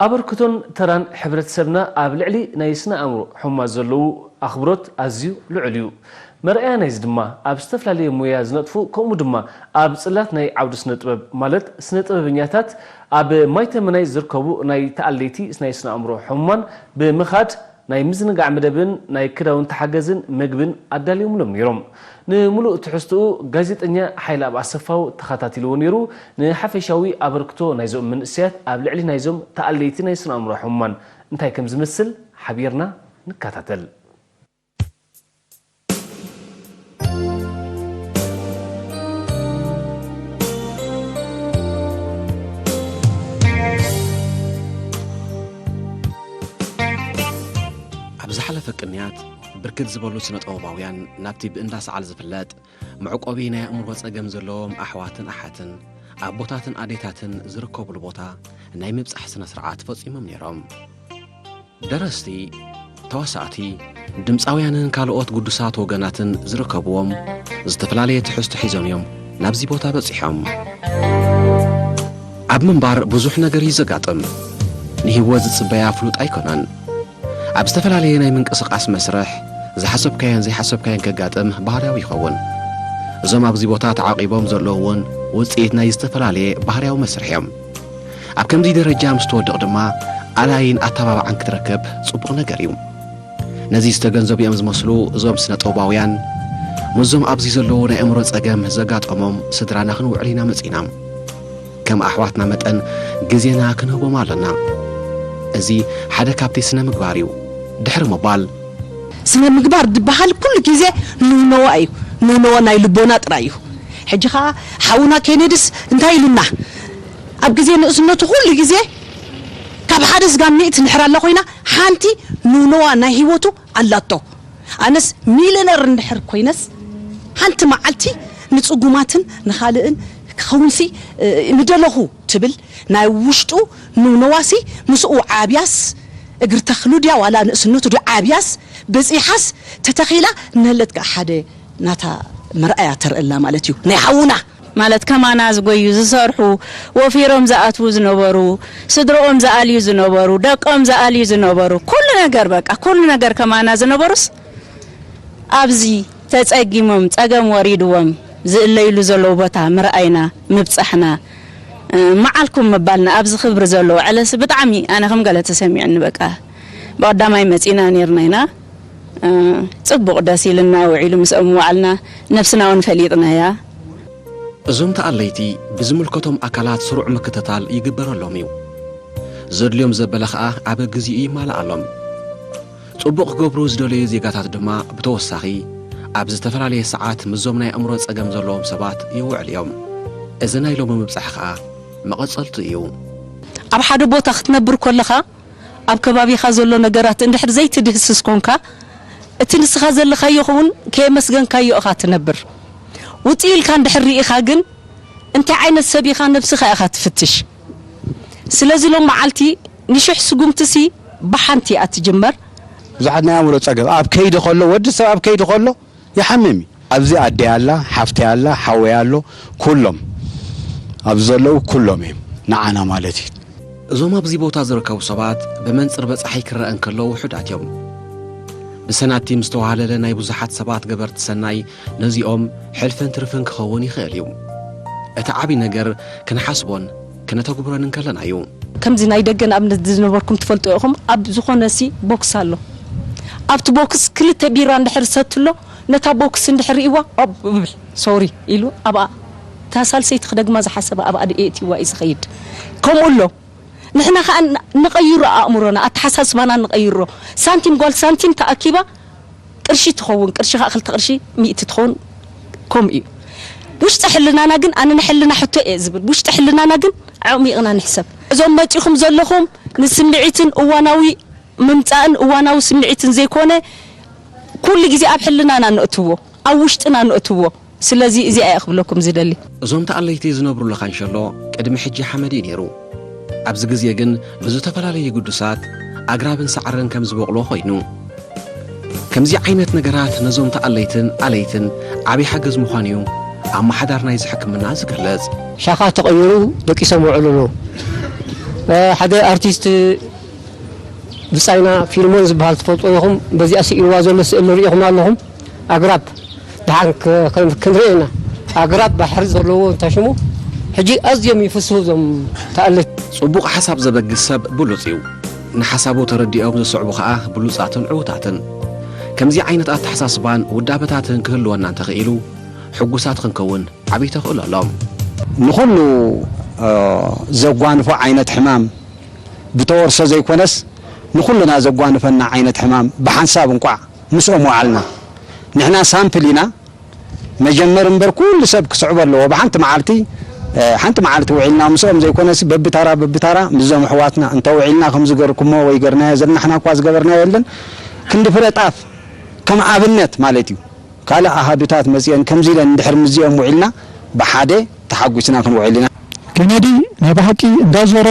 ኣበርክቶን ተራን ሕብረተሰብና ኣብ ልዕሊ ናይ ስነ ኣእምሮ ሕሙማት ዘለዉ ኣኽብሮት ኣዝዩ ልዑል እዩ። መርኣያ ናይዚ ድማ ኣብ ዝተፈላለየ ሞያ ዝነጥፉ፣ ከምኡ ድማ ኣብ ጽላት ናይ ዓውዲ ስነ ጥበብ ማለት ስነ ጥበበኛታት ኣብ ማይተመናይ ዝርከቡ ናይ ተኣለይቲ ናይ ስነ ኣእምሮ ሕሙማን ብምኻድ ናይ ምዝንጋዕ መደብን ናይ ክዳውንቲ ሓገዝን መግብን ኣዳልዮምሎም ነይሮም። ንምሉእ ትሕዝትኡ ጋዜጠኛ ሓይለኣብ ኣሰፋው ተኸታቲልዎ ነይሩ። ንሓፈሻዊ ኣበርክቶ ናይዞም መንእሰያት ኣብ ልዕሊ ናይዞም ተኣለይቲ ናይ ስነ ኣእምሮ ሕሙማን እንታይ ከም ዝመስል ሓቢርና ንከታተል። ኣብ ዝሓለፈ ቅንያት፣ ብርክት ዝበሉ ስነ-ጥበባውያን ናብቲ ብእንዳ ሰዓል ዝፍለጥ መዕቆቢ ናይ ኣእምሮ ጸገም ዘለዎም ኣሕዋትን ኣሓትን፣ ኣቦታትን ኣዴታትን ዝርከቡሉ ቦታ ናይ ምብጻሕ ስነ-ስርዓት ፈጺሞም ነይሮም። ደረስቲ፣ ተዋሳእቲ፣ ድምጻውያንን ካልኦት ግዱሳት ወገናትን ዝርከብዎም ዝተፈላለየ ትሕዝቶ ሒዞም እዮም ናብዚ ቦታ በጺሖም። ኣብ ምንባር ብዙሕ ነገር እዩ ዘጋጥም። ንህይወት ዝጽበያ ፍሉጥ ኣይኮነን። ኣብ ዝተፈላለየ ናይ ምንቅስቓስ መስርሕ፣ ዝሓሰብካዮን ዘይሓሰብካዮን ከጋጥም ባህርያዊ ይኸውን። እዞም ኣብዚ ቦታ ተዓቂቦም ዘለዉ እውን ውጽኢት ናይ ዝተፈላለየ ባህርያዊ መስርሕ እዮም። ኣብ ከምዚ ደረጃ ምስ ትወድቕ ድማ ኣላይን ኣተባባዕን ክትረክብ ጽቡቕ ነገር እዩ። ነዚ ዝተገንዘቡ እዮም ዝመስሉ እዞም ስነ ጥበባውያን፣ ምስዞም ኣብዚ ዘለዉ ናይ ኣእምሮ ጸገም ዘጋጠሞም ስድራና ክንውዕል ኢና መጺና። ከም ኣሕዋትና መጠን ግዜና ክንህቦም ኣለና። እዚ ሓደ ካብቲ ስነ ምግባር እዩ። ድሕሪ ምባል፣ ስነ ምግባር ዝበሃል ኩሉ ግዜ ንውነዋ እዩ። ንውነዋ ናይ ልቦና ጥራይ እዩ። ሕጂ ኸኣ ሓውና ኬኔዲስ እንታይ ኢሉና? ኣብ ግዜ ንእስነቱ ኩሉ ግዜ ካብ ሓደ ስጋብ ሚእቲ ንሕር ኣላ ኮይና፣ ሓንቲ ንውነዋ ናይ ህይወቱ ኣላቶ። ኣነስ ሚልዮነር እንድሕር ኮይነስ፣ ሓንቲ መዓልቲ ንጽጉማትን ንኻልእን ክኸውንሲ፣ እ፣ ምደለኹ ትብል ናይ ውሽጡ ንውነዋሲ ምስኡ ዓብያስ፣ እግሪ ተኽሉ ድያ ዋላ ንእስነቱ ድያ ዓብያስ፣ በጺሓስ ተተኺላ፣ ንህለት ከኣ ሓደ ናታ መርኣያ ተርእላ ማለት እዩ። ናይ ሓውና። ማለት ከማና ዝጎዩ ዝሰርሑ፣ ወፊሮም ዝኣትዉ ዝነበሩ፣ ስድርኦም ዝኣልዩ ዝነበሩ፣ ደቆም ዝኣልዩ ዝነበሩ፣ ኩሉ ነገር በቃ፣ ኩሉ ነገር ከማና ዝነበሩስ ኣብዚ ተጸጊሞም፣ ጸገም ወሪድዎም ዝእለይሉ ዘለዉ ቦታ ምርኣይና፣ ምብጻሕና፣ እ፣ መዓልኩም ምባልና ኣብዚ ክብሪ ዘለዎ ዕለሲ ብጣዕሚ ኣነ ከም ገለ ተሰሚዑኒ በቃ። ብቐዳማይ መጺና ኔርና ኢና። እ፣ ጽቡቕ ደስ ኢልና ውዒሉ ምስኦም ምዋዕልና ነብስና እውን ፈሊጥናያ። እዞም ተኣለይቲ ብዝምልከቶም ኣካላት ስሩዕ ምክትታል ይግበረሎም እዩ። ዘድልዮም ዘበለ ኸኣ ኣብ ግዚኡ ይማልኣሎም። ጽቡቕ ክገብሩ ዝደለዩ ዜጋታት ድማ ብተወሳኺ ኣብ ዝተፈላለየ ሰዓት ምስዞም ናይ ኣእምሮ ጸገም ዘለዎም ሰባት ይውዕል እዮም። እዚ ናይ ሎሚ ምብጻሕ ኸኣ መቐጸልቱ እዩ። ኣብ ሓደ ቦታ ክትነብር ከለኻ ኣብ ከባቢኻ ዘሎ ነገራት እንድሕር ዘይትድህስስ ኮንካ፣ እቲ ንስኻ ዘለኻዮ ኸውን ከየመስገንካዮ ኢኻ ትነብር። ውጽእ ኢልካ እንድሕር ርኢኻ ግን፣ እንታይ ዓይነት ሰብ ኢኻ ነብስኻ ኢኻ ትፍትሽ። ስለዚ ሎም መዓልቲ ንሽሕ ስጉምትሲ ብሓንቲ እያ ትጅመር። ብዙሓት ናይ ኣእምሮ ጸገም ኣብ ከይዲ ከሎ፣ ወዲ ሰብ ኣብ ከይዲ ከሎ ይሓምም እዩ። ኣብዚ ኣደይ ኣላ፣ ሓፍተይ ኣላ፣ ሓወይ ኣሎ፣ ኩሎም ኣብዚ ዘለዉ ኩሎም እዮም ንዓና ማለት እዩ። እዞም ኣብዚ ቦታ ዝርከቡ ሰባት ብመንጽር በጻሒ ክረአ እንከሎ ውሑዳት እዮም። ብሰናቲ ምስ ተዋህለለ ናይ ብዙሓት ሰባት ገበርቲ ሰናይ ነዚኦም ሕልፍን ትርፍን ክኸውን ይኽእል እዩ። እቲ ዓቢ ነገር ክንሓስቦን ክነተግብሮን እንከለና እዩ። ከምዚ ናይ ደገ ንኣብነት ዝነበርኩም ትፈልጡ ኢኹም፣ ኣብ ዝኾነ ሲ ቦክስ ኣሎ። ኣብቲ ቦክስ ክልተ ቢራ እንድሕር ሰትሎ፣ ነታ ቦክስ እንድሕር ርእይዋ፣ ኦብ እብል፣ ሶሪ ኢሉ ኣብኣ፣ እታ ሳልሰይቲ ክደግማ ዝሓሰበ ኣብኣ ድእ የእትይዋ እዩ ዝኸይድ። ከምኡ ኣሎ። ንሕና ኸኣ ን-፣ ንቐይሮ ኣእምሮና፣ ኣተሓሳስባና ንቐይሮ። ሳንቲም ጓል ሳንቲም ተኣኪባ ቅርሺ ትኸውን፣ ቅርሺ ኸኣ ክልተ ቅርሺ ሚእቲ ትኸውን፣ ከምኡ እዩ። ውሽጢ ሕልናና ግን፣ ኣነ ንሕልና ሕቶ እየ ዝብል፣ ውሽጢ ሕልናና ግን ዓሚቕና ንሕሰብ። እዞም መጺኹም ዘለኹም ንስምዒትን እዋናዊ ምምጻእን እዋናዊ ስምዒትን ዘይኮነ፣ ኩሉ ግዜ ኣብ ሕልናና ነእትዎ፣ ኣብ ውሽጥና ነእትዎ። ስለዚ እዚኣ እየ ክብለኩም ዝደሊ። እዞም ተኣለይቲ ዝነብሩሉ ካንሸሎ ቅድሚ ሕጂ ሓመድ እዩ ነይሩ። ኣብዚ ግዜ ግን ብዝተፈላለዩ ግዱሳት ኣግራብን ሳዕርን ከም ዝበቑሎ ኮይኑ፣ ከምዚ ዓይነት ነገራት ነዞም ተኣለይትን ኣለይትን ዓብዪ ሓገዝ ምዃኑ እዩ ኣመሓዳር ናይዚ ሕክምና ዝገልጽ። ሻኻ ተቐይሩ ደቂሶም ውዕሉ ኣለዉ። ሓደ ኣርቲስት ብጻይና ፊልሞን ዝበሃል ትፈልጦ ኢኹም። በዚኣ ስኢልዋ ዘሎ ስእሊ ርኢኹም ኣለኹም። ኣግራብ ደሓን ክ- ክ- ክንርኢ ኢና። ኣግራብ ባሕሪ ዘለዎ እንታይ ሽሙ ሕጂ ኣዝዮም ይፍስሁ እዞም ተኣለቲ። ጽቡቕ ሓሳብ ዘበግስ ሰብ ብሉጽ እዩ። ንሓሳቡ ተረዲኦም ዝስዕቡ ኸኣ ብሉጻትን ዕዉታትን። ከምዚ ዓይነት ኣተሓሳስባን ውዳበታትን ክህልወና እንተኽኢሉ ሕጉሳት ክንከውን ዓብዪ ተኽእሎ ኣሎ። ንኹሉ ዘጓንፎ ዓይነት ሕማም ብተወርሶ ዘይኮነስ ንኹልና ዘጓንፈና ዓይነት ሕማም ብሓንሳብ እንቋዕ ምስኦም ወዓልና። ንሕና ሳምፕል ኢና። መጀመር እምበር ኩሉ ሰብ ክስዕቦ ኣለዎ። ብሓንቲ መዓልቲ ሓንቲ መዓልቲ ውዒልና ምስኦም ዘይኮነስ በብታራ በብታራ ምስዞም ኣሕዋትና እንተውዒልና ከምዚ ገርኩሞ ወይ ገርናዮ ዘናሕና እኳ ዝገበርናዮ የለን። ክንዲ ፍረ ጣፍ ከም ኣብነት ማለት እዩ። ካልእ ኣሃዱታት መጺአን ከምዚ ኢለን እንድሕር ምስዚኦም ውዒልና ብሓደ ተሓጒስና ክንውዕል ኢና። ኬነዲ ናይ ብሓቂ እንዳዞረ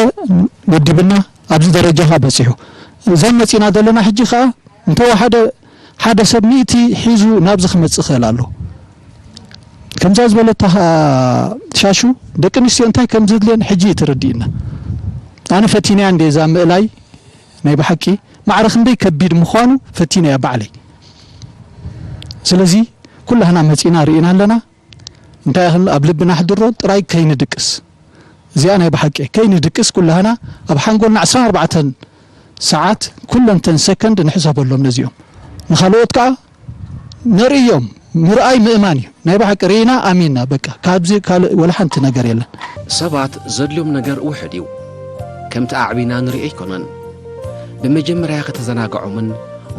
መዲብና ኣብዚ ደረጃ ኸኣ በጺሑ። እዘን መጺእና ዘለና ሕጂ ኸኣ እንተወሓደ ሓደ ሰብ ሚእቲ ሒዙ ናብዚ ክመጽእ ይኽእል ኣሎ። ከምዛ ዝበለታ ኸኣ ሻሹ ደቂ ኣንስትዮ እንታይ ከም ዘድልየን ሕጂ እዩ ተረዲእና። ኣነ ፈቲነያ እንደ እዛ ምእላይ ናይ ብሓቂ ማዕረ ክንደይ ከቢድ ምዃኑ ፈቲነያ ባዕለይ። ስለዚ ኩላህና መጺእና ርኢና ኣለና። እንታይ ያህል ኣብ ልብና ኣሕድሮ ጥራይ ከይንድቅስ። እዚኣ ናይ ብሓቂ ከይንድቅስ ኩላህና ኣብ ሓንጎልና ዕስራን ኣርባዕተን ሰዓት ኩለንተን ሰከንድ ንሕሰበሎም ነዚኦም። ንኻልኦት ከኣ ነርእዮም። ምርኣይ ምእማን እዩ። ናይ ብሓቂ ርኢና ኣሚንና በቃ ካብዚ ካልእ ወላ ሓንቲ ነገር የለን። ሰባት ዘድልዮም ነገር ውሑድ እዩ። ከምቲ ኣዕቢና ንሪኦ ኣይኮነን። ብመጀመርያ ከተዘናግዖምን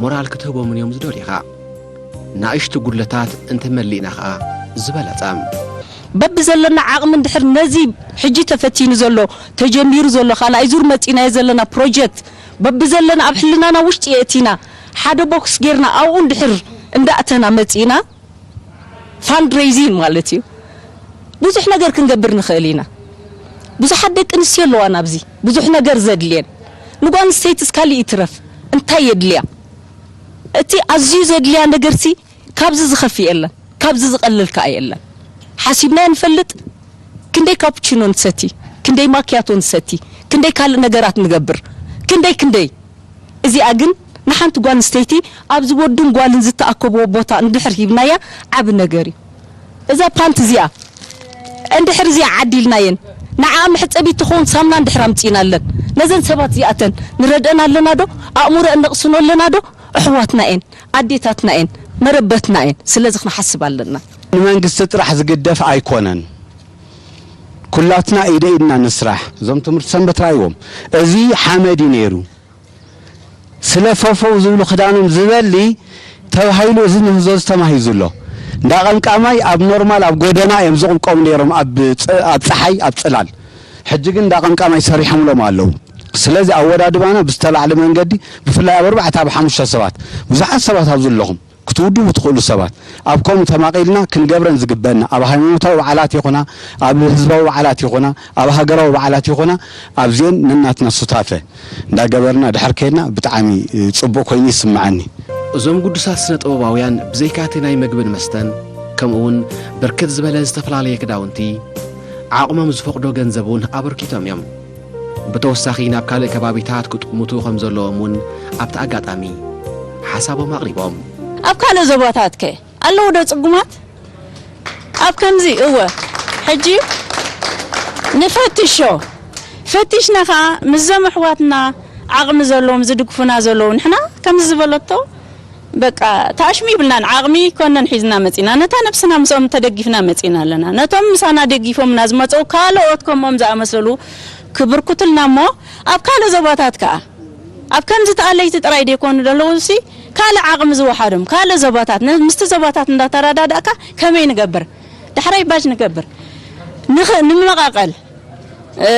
ሞራል ክትህቦምን እዮም ዝደልዩኻ። ንኣሽቱ ጉድለታት እንተመሊእና ኸኣ ዝበለጸ። በብዘለና ዓቕሚ እንድሕር ነዚ ሕጂ ተፈቲኑ ዘሎ ተጀሚሩ ዘሎ ካልኣይ ዙር መጺናዮ ዘለና ፕሮጀክት በብዘለና ኣብ ሕልናና ውሽጢ የእቲና ሓደ ቦክስ ጌርና ኣብኡ እንድሕር እንዳእተና መጺእና ፋንድሬይዚን ማለት እዩ። ብዙሕ ነገር ክንገብር ንኽእል ኢና። ብዙሓት ደቂ ኣንስትዮ ኣለዋና ኣብዚ ብዙሕ ነገር ዘድልየን። ንጓል ኣንስተይትስ ካሊእ ይትረፍ እንታይ የድልያ? እቲ ኣዝዩ ዘድልያ ነገርሲ ካብዚ ዝኸፍእ የለን፣ ካብዚ ዝቐልል ከኣ የለን። ሓሲብናዮ ንፈልጥ። ክንደይ ካፑቺኖ ንሰቲ፣ ክንደይ ማክያቶ ንሰቲ፣ ክንደይ ካልእ ነገራት ንገብር፣ ክንደይ ክንደይ እዚኣ ግን ንሓንቲ ጓል ኣንስተይቲ ኣብዚ ወድን ጓልን ዝተኣከብዎ ቦታ እንድሕር ሂብናያ ዓቢ ነገር እዩ። እዛ ፓንት እዚኣ እንድሕር እዚኣ ዓዲልናየን ንዓኣ መሕጸቢት ትኸውን ሳምና እንድሕር ኣምጺእናለን ነዘን ሰባት እዚኣተን ንረድአን ኣለና ዶ? ኣእምሮአን ነቕስኖ ኣለና ዶ? ኣሕዋትና እየን፣ ኣዴታትና እየን፣ መረበትና እየን። ስለዚ ክንሓስብ ኣለና። ንመንግስቲ ጥራሕ ዝግደፍ ኣይኮነን። ኩላትና ኢደ ኢድና ንስራሕ። እዞም ትምህርቲ ሰንበት ራእይዎም እዚ ሓመድ እዩ ነይሩ። ስለ ፈፈው ዝብሉ ክዳኖም ዝበሊ ተባሂሉ እዚ ምህዞ እዚ ተማሂዙ ኣሎ። እንዳ ቀምቃማይ ኣብ ኖርማል ኣብ ጎደና እዮም ዝቕምቀሙ ነይሮም ኣብ ፅ- ኣብ ፀሓይ ኣብ ፅላል። ሕጂ ግን እንዳ ቀምቃማይ ሰሪሖምሎም ኣለዉ። ስለዚ ኣወዳድባና ብዝተላዕለ መንገዲ ብፍላይ ኣብ ኣርባዕተ ኣብ ሓሙሽተ ሰባት ብዙሓት ሰባት ኣብዚ ኣለኹም ክትውድቡ ትኽእሉ ሰባት ኣብ ከምኡ ተማቒልና ክንገብረን ዝግበና ኣብ ሃይማኖታዊ በዓላት ይኹና ኣብ ህዝባዊ በዓላት ይኹና ኣብ ሃገራዊ በዓላት ይኹና ኣብዚኤን ነናትና ሱታፈ እንዳገበርና ድሕር ከይድና ብጣዕሚ ጽቡቕ ኮይኑ ይስምዓኒ። እዞም ግዱሳት ስነ ጥበባውያን ብዘይካ እቲ ናይ መግብን መስተን ከምኡ እውን ብርክት ዝበለ ዝተፈላለየ ክዳውንቲ ዓቕሞም ዝፈቕዶ ገንዘብ እውን ኣበርኪቶም እዮም። ብተወሳኺ ናብ ካልእ ከባቢታት ክጥምቱ ከም ዘለዎም እውን ኣብቲ ኣጋጣሚ ሓሳቦም ኣቕሪቦም። ኣብ ካልእ ዞባታት ከ ኣለዉ ዶ ጽጉማት? ኣብ ከምዚ እወ ሕጂ ንፈትሾ ፈቲሽና ከኣ ምስዞም ኣሕዋትና ዓቕሚ ዘለዎም ዝድግፉና ዘለዉ ንሕና ከምዚ ዝበለቶ በቃ ታሽሚ ይብልናን ዓቕሚ ኮነን ሒዝና መጺና ነታ ነብስና ምስኦም ተደጊፍና መጺና ኣለና ነቶም ምሳና ደጊፎምና ዝመጸው ካልኦት ከምኦም ዝኣመሰሉ ክብርኩትልና እሞ ኣብ ካልእ ዞባታት ከኣ ኣብ ከምዚ ተኣለይቲ ጥራይ ደይኮኑ ዘለዉ ሲ ካልእ ዓቕሚ ዝወሓዶም ካልእ ዞባታት ነ- ምስቲ ዞባታት እንዳተረዳዳእካ ከመይ ንገብር ዳሕራይ ባጅ ንገብር ንኽ- ንመቓቐል እ፣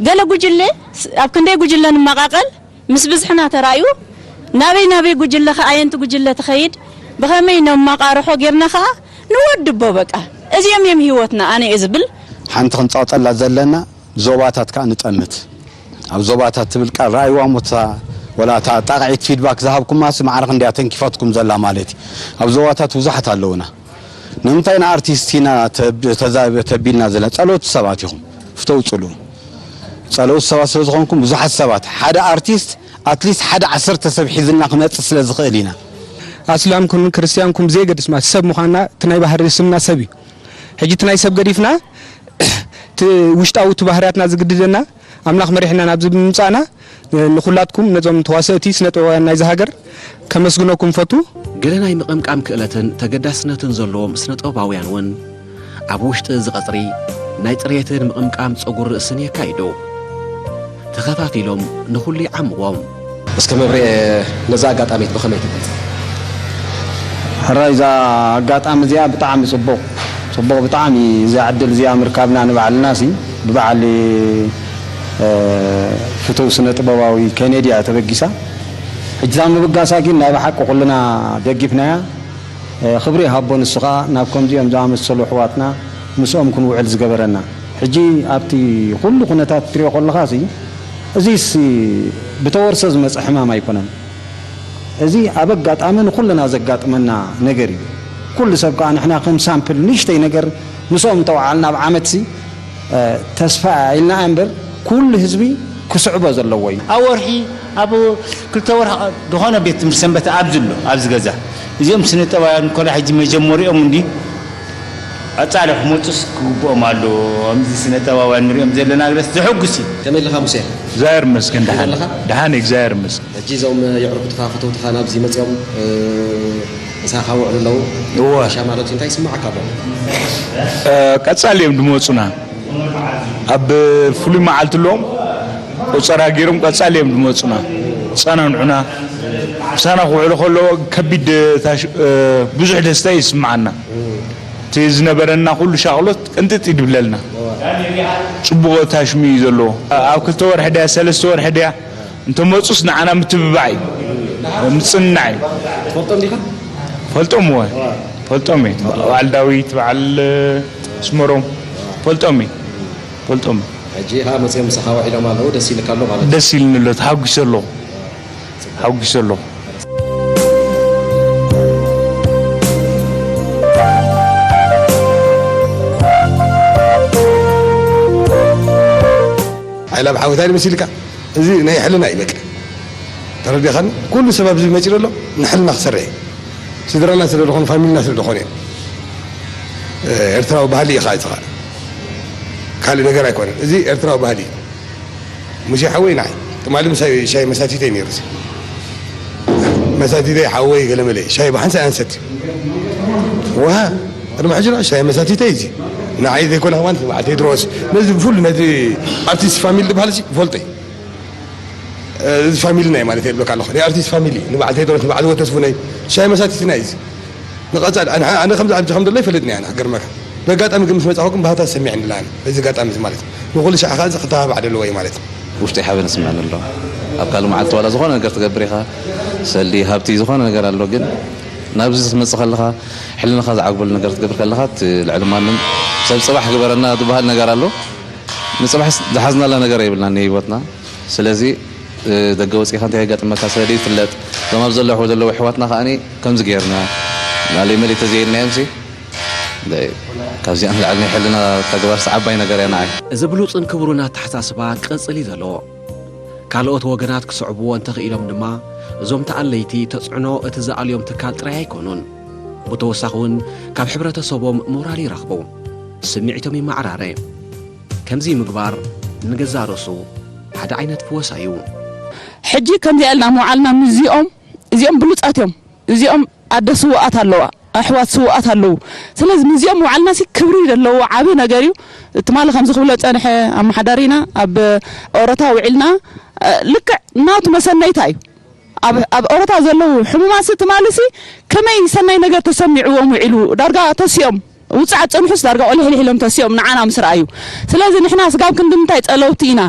ገለ ጉጅለ ስ- ኣብ ክንደይ ጉጅለ ንመቓቐል ምስ ብዝሕና ተራእዩ ናበይ ናበይ ጉጅለ ከ ኣየንቲ ጉጅለ ትኸይድ ብኸመይ ነማቓርሖ ጌርና ከኣ ንወድቦ በቃ እዚኦም እዮም ህይወትና ኣነ እየ ዝብል ሓንቲ ክንጻወጠላ ዘለና ዞባታት ከኣ ንጠምት ኣብ ዞባታት ትብል ቃል ረኣይዋ ሞታ ወላ እታ ጣቕዒት ፊድባክ ዝሃብኩማስ ማዕረ ክንደያ ተንኪፋትኩም ዘላ ማለት እዩ ኣብ ዞባታት ብዙሓት ኣለውና ንምንታይ ንኣርቲስት ኢና ተብ- ተዛ- ተቢልና ዘለና ጸለውቲ ሰባት ኢኹም ፍተው ጽልኡ ጸለውቲ ሰባት ስለ ዝኾንኩም ብዙሓት ሰባት፣ ሓደ ኣርቲስት ኣትሊስት ሓደ ዓሰርተ ሰብ ሒዝልና ክመጽእ ስለ ዝኽእል ኢና። ኣስላም ኩን ክርስትያን ኩን ብዘየገድስ ማለት ሰብ ምዃንና እቲ ናይ ባህሪ ስምና ሰብ እዩ። ሕጂ እቲ ናይ ሰብ ገዲፍና እቲ ውሽጣዊ እቲ ባህርያትና ዝግድደና ኣምላኽ መሪሕና ናብዚ ብምምጻእና ንኹላትኩም ነዞም ተዋሰእቲ ስነ ጥበባውያን ናይዚ ሃገር ከመስግነኩም ፈቱ። ገለ ናይ ምቕምቃም ክእለትን ተገዳስነትን ዘለዎም ስነ ጥበባውያን እውን ኣብ ውሽጢ እዚ ቀጽሪ ናይ ጽሬትን ምቕምቃም ጸጉሪ ርእስን የካይዱ። ተኸታቲሎም ንኹሉ ይዓምዎም። እስከ መብሬ ነዛ ኣጋጣሚት ብኸመይ ትገልጻ? ሕራይ እዛ ኣጋጣሚ እዚኣ ብጣዕሚ ጽቡቕ ጽቡቕ ብጣዕሚ እዛ ዕድል እዚኣ ምርካብና ንባዕልና ሲ ብበዓል ፍትው ስነ ጥበባዊ ኬኔዲ እያ ተበጊሳ። ሕጂ እዛ ምብጋሳ ግን ናይ ብሓቂ ኩልና ደጊፍናያ። ክብሪ ይሃቦ ንሱ ኸኣ ናብ ከምዚኦም ዝኣመሰሉ ኣሕዋትና ምስኦም ክንውዕል ዝገበረና። ሕጂ ኣብቲ ኩሉ ኩነታት ትሪኦ ከለኻሲ እዚስ ብተወርሶ ዝመጸ ሕማም ኣይኮነን። እዚ ኣብ ኣጋጣሚ ንኹልና ዘጋጥመና ነገር እዩ። ኩሉ ሰብ ከኣ ንሕና ከም ሳምፕል ንእሽተይ ነገር ምስኦም እንተወዓልና ኣብ ዓመትሲ ተስፋ ኢልና እምበር ኩሉ ህዝቢ ክስዕቦ ዘለዎ እዩ። ኣብ ወርሒ ኣብ ክልተ ወርሒ ዝኾነ ቤት ትምህርቲ ሰንበት ኣብዚ ኣሎ ኣብዚ ገዛ እዚኦም ስነ ጠባውያን ኮላ ሕጂ መጀመሪኦም እንዲ ኣጻለ ክመጹስ ክግብኦም ኣሎ። ከምዚ ስነ ጠባውያን ንሪኦም ዘለና ግለስ ዘሐጉስ እዩ። ከመይ ኣለኻ ሙሴ? እግዚኣብሔር ይመስገን። ደሓን ደሓን፣ እግዚኣብሔር ይመስገን። ሕጂ እዞም የዕሩኽትኻ ፈተውትኻ ናብዚ መጺኦም ምሳኻ ውዕሉ ኣለዉ። እወ። ሻ ማለት እንታይ ይስምዓካ ኣሎ? ቀጻሊ እዮም ድመጹና። ኣብ ፍሉይ መዓልቲ ኣለዎም። ቆጸራ ገይሮም ቀጻሊ እዮም ድመጹና። ጸናንዑና። ምሳና ክውዕሉ ከለዎ ከቢድ ታሽ- ብዙሕ ደስታ ይስምዓና። እቲ ዝነበረና ኩሉ ሻቕሎት ቅንጥጥ ይድብለልና። ጽቡቕ ታሽሙ እዩ ዘለዎ። ኣብ ክልተ ወርሒ ድያ ሰለስተ ወርሒ ድያ እንተመጹስ ንዓና ምትብባዕ እዩ፣ ምጽንናዕ እዩ። ትፈልጦም ዲኻ? ፈልጦም እወ ፈልጦም እየ። በዓል ዳዊት በዓል ኣስመሮም ፈልጦም እየ ፈልጦም እየ። ሕጂ ኸዓ መፅዮም ምሳኻ ውዒሎም ኣለዉ ደስ ኢልካ ኣሎ ማለት እዩ። ደስ ኢልኒ ኣሎ ተሓጒሰ ኣለኹ ተሓጒሰ ኣለኹ። ሓይላ ብሓወታይ መሲልካ እዚ ናይ ሕልና እዩ በቃ ተረዲኻኒ ኩሉ ሰብ ኣብዚ መፂኡ ዘሎ ንሕልና ክሰርሕ እዩ ስድራና ስለ ዝኾኑ ፋሚልና ስለ ዝኾኑ እዮም ኤርትራዊ ባህሊ እዩ ከዓ እዚ ከዓ ካልእ ነገር ኣይኮነን እዚ ኤርትራዊ ባህሊ እዩ ሙሴ ሓወይ ንዓይ ትማሊ ምሳይ ሻሂ መሳቲተይ ነይሩ መሳቲተይ ሓወይ ገለመለ ሻሂ ብሓንሳእ ኣንሰት ውሃ ቅድሚ ሕጂ ሻሂ መሳቲተይ እዚ ንዓይ ዘይኮነ ከማን በዓል ቴድሮስ ነዚ ብፍሉ ነዚ ኣርቲስት ፋሚሊ ዝበሃል ይፈልጦ እዩ እዚ ፋሚሊ ናይ ማለት የብለካ ኣለኹ ናይ ኣርቲስት ፋሚሊ ንበዓል ቴድሮስ ንበዓል ወተስፉነይ ሻሂ መሳቲትና እዩ እዚ ንቐፃሊ ኣነ ከምዚ ኣብዚ ከም ዘሎ ይፈልጥኒ ኣነ ክገርመካ በጋጣሚ ግን ምስ መፃኹ ግን ባህታ ሰሚዐኒ ኣለኒ በዚ ጋጣሚ እዚ ማለት ንኩሉ ሻዕ ከዓ እዚ ክተባባዕ ደለዎ እዩ ማለት ውሽጠይ ሓበን ይስምዐኒ ኣሎ ኣብ ካልእ መዓልቲ ዋላ ዝኾነ ነገር ትገብር ኢኻ ሰልዲ ሃብቲ ዝኾነ ነገር ኣሎ ግን ናብዚ ክትመፅእ ከለኻ ሕልንኻ ዝዓግበሉ ነገር ክትገብር ከለኻ እቲ ልዕሊ ማንም ሰብ ፅባሕ ግበረና ዝበሃል ነገር ኣሎ ንፅባሕ ዝሓዝናላ ነገር የብልና ንህይወትና ስለዚ ደገ ወፂኻ እንታይ የጋጥመካ ስለ ደይፍለጥ እዞም ኣብ ዘለኹ ዘለዉ ኣሕዋትና ከዓኒ ከምዚ ገይርና ናለይ መሊእ ተዘይልናዮም ሲ ካብዚኣ ንላዕሊ ናይ ሕልና ተግባርሲ ዓባይ ነገር እያ ንዓይ። እዚ ብሉጽን ክቡርን ኣተሓሳስባ ክቕጽል እዩ ዘለዎ። ካልኦት ወገናት ክስዕብዎ እንተኽኢሎም ድማ፣ እዞም ተኣለይቲ ተጽዕኖ እቲ ዝኣልዮም ትካል ጥራይ ኣይኮኑን። ብተወሳኺ እውን ካብ ሕብረተሰቦም ሞራል ይረኽቡ፣ ስምዒቶም ይመዓራረ። ከምዚ ምግባር ንገዛእ ርእሱ ሓደ ዓይነት ፍወሳ እዩ። ሕጂ ከምዚኣ ኢልና ምውዓልና ምስዚኦም፣ እዚኦም ብሉጻት እዮም፣ እዚኦም ኣደ ስውኣት ኣለዋ፣ ኣሕዋት ስውኣት ኣለዉ። ስለዚ ምስዚኦም ምውዓልናሲ ክብሪ ዘለዎ ዓቢ ነገር እዩ። ትማሊ ከምዚ ክብሎ ዝጸንሐ ኣመሓዳሪና ኣብ ኦረታ ውዒልና ልክዕ ናቱ መሰነይታ እዩ። ኣብ ኦረታ ዘለዉ ሕሙማትሲ ትማሊሲ ከመይ ሰናይ ነገር ተሰሚዕዎም ውዒሉ ዳርጋ ተሲኦም ውፅዓት ፀንሑስ ዳርጋ ቆሊሕሊሕ ኢሎም ተሲኦም ንዓና ምስ ረኣዩ ስለዚ ንሕና ስጋብ ክንዲ ምንታይ ፀለውቲ ኢና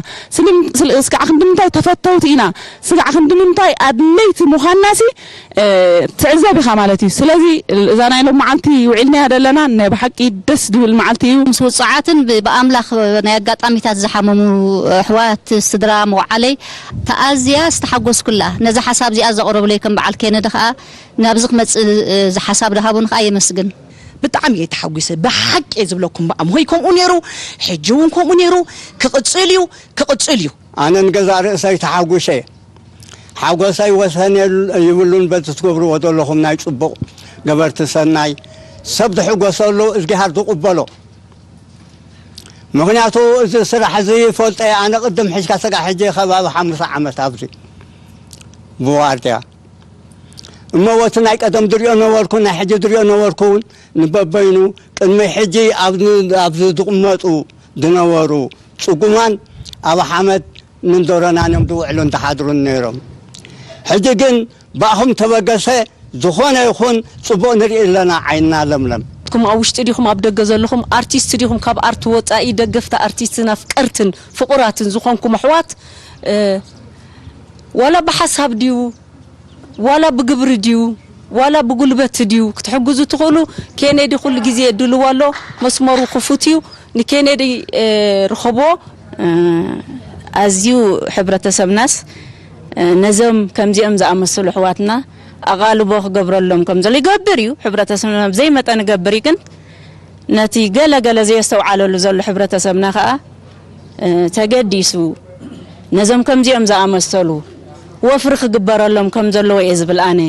ስጋዕ ክንዲ ምንታይ ተፈተውቲ ኢና ስጋዕ ክንዲ ምንታይ ኣድለይቲ ምዃንናሲ ትዕዘብ ኢኻ ማለት እዩ ስለዚ እዛ ናይ ሎም መዓልቲ ውዒልናያ ዘለና ናይ ብሓቂ ደስ ድብል መዓልቲ እዩ ምስ ውፅዓትን ብኣምላኽ ናይ ኣጋጣሚታት ዝሓመሙ ኣሕዋት ስድራ መውዓለይ ተኣዝያ ዝተሓጎስኩላ ነዛ ሓሳብ እዚኣ ዘቕረብለይ ከም በዓል ኬነዲ ከዓ ናብዚ ክመፅእ ዝሓሳብ ዝሃቡኒ ከዓ የመስግን ብጣዕሚ እየ ተሓጒሰ። ብሓቂ እየ ዝብለኩም፣ ብኣምሆይ ከምኡ ነይሩ፣ ሕጂ እውን ከምኡ ነይሩ። ክቕጽል እዩ፣ ክቕጽል እዩ። ኣነ ንገዛእ ርእሰይ ተሓጒሰ። ሓጎሰይ ወሰን የል-፣ ይብሉን፣ በቲ ትገብርዎ ዘለኹም ናይ ጽቡቕ ገበርቲ ሰናይ። ሰብ ዝሕጎሰሉ እዝጊሃር ዝቕበሎ። ምኽንያቱ እዚ ስራሕ እዚ ይፈልጠ፣ ኣነ ቅድም ሕጅካ ስጋ ሕጂ ከባቢ ሓሙሳ ዓመት ኣብዚ ብዋርድያ። እሞ ወቲ ናይ ቀደም ዝሪኦ ነበርኩ፣ ናይ ሕጂ ዝሪኦ ነበርኩ እውን ንበበይኑ ቅድሚ ሕጂ ኣብዚ፣ ኣብዚ ዝቕመጡ ዝነበሩ ጽጉማን ኣብ ሓመድ ንንደሮናን እዮም ዝውዕሉን ዝሓድሩን ነይሮም። ሕጂ ግን ብኣኹም ተበገሰ ዝኾነ ይኹን ጽቡቕ ንርኢ ኣለና፣ ዓይንና ለምለም። ንስኹም ኣብ ውሽጢ ዲኹም ኣብ ደገ ዘለኹም፣ ኣርቲስት ዲኹም፣ ካብ ኣርት ወጻኢ ደገፍቲ ኣርቲስትን ኣፍቀርትን ፍቑራትን ዝኾንኩም ኣሕዋት፣ እ፣ ዋላ ብሓሳብ ድዩ፣ ዋላ ብግብሪ ድዩ፣ ዋላ ብጉልበት ድዩ ክትሕግዙ ትኽእሉ? ኬኔዲ ኩሉ ግዜ ድልው ኣሎ፣ መስመሩ ክፉት እዩ። ንኬኔዲ፣ እ፣ ርኸቦ። እ፣ ኣዝዩ ሕብረተሰብናስ፣ እ፣ ነዞም ከምዚኦም ዝኣመሰሉ ኣሕዋትና ኣቓልቦ ክገብረሎም ከም ዘሎ ይገብር እዩ። ሕብረተሰብና ብዘይ መጠን ይገብር እዩ፣ ግን ነቲ ገለ ገለ ዘየስተውዓለሉ ዘሎ ሕብረተሰብና ኸኣ፣ እ፣ ተገዲሱ ነዞም ከምዚኦም ዝኣመሰሉ ወፍሪ ክግበረሎም ከም ዘለዎ እየ ዝብል ኣነ።